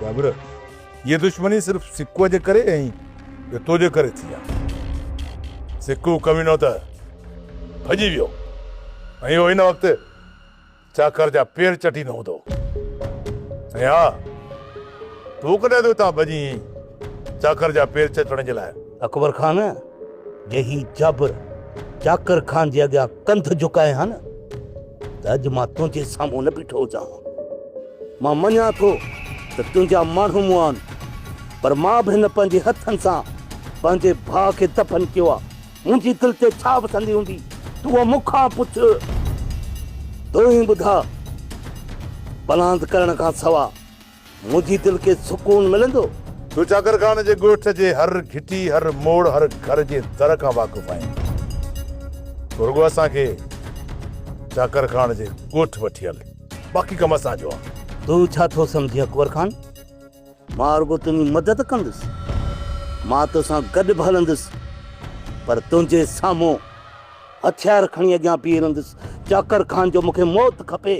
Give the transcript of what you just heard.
جابر، هيء دشمني صرف سڪوء جي ڪري ۽ ٻيو تو جي ڪري ٿي آ. سڪو ڪمينو ته ڀڄي ويو ۽ اهو هن وقت چاڪر جا پير چٽيندو هوندو. ۽ ها، تون ڪڏهن ٿو هتان ڀڄين چاڪر جا پير چٽڻ جي لاء؟ اڪبر خان، جي هي جابر چاڪر خان جي اڳيان ڪنڌ جهڪائي ها نه ته اڄ مان تنهنجي سامهون نه بيٺو هجان ها. مان مڃان ٿو ته تنهنجا ماڻهو مئا آهن، پر مان به هن پنهنجي هٿن سان پنهنجي ڀاء کي دفن ڪيو آهي. منهنجي دل تي ڇا وسندي هوندي، تون اهو مون کان پڇ. تون ئي ٻڌاء، پلاند ڪرڻ کان سوا منهنجي دل کي سڪون ملندو؟ تون چاڪر خان جي ڳوٺ جي هر گهٽي، هر موڙ، هر گهر جي در کان واقف آهين. تون رڳو اسان کي چاڪر خان جي ڳوٺ وٺي هل، باقي ڪم اسان جو آهي. تون ڇا ٿو سمجهين اڪبر خان؟ مان رڳو تنهنجي مدد ڪندس. مان توسان گڏ به هلندس، پر تنهنجي سامهون هٿيار کڻي اڳيان بيهي رهندس. چاڪر خان جو مون کي موت کپي.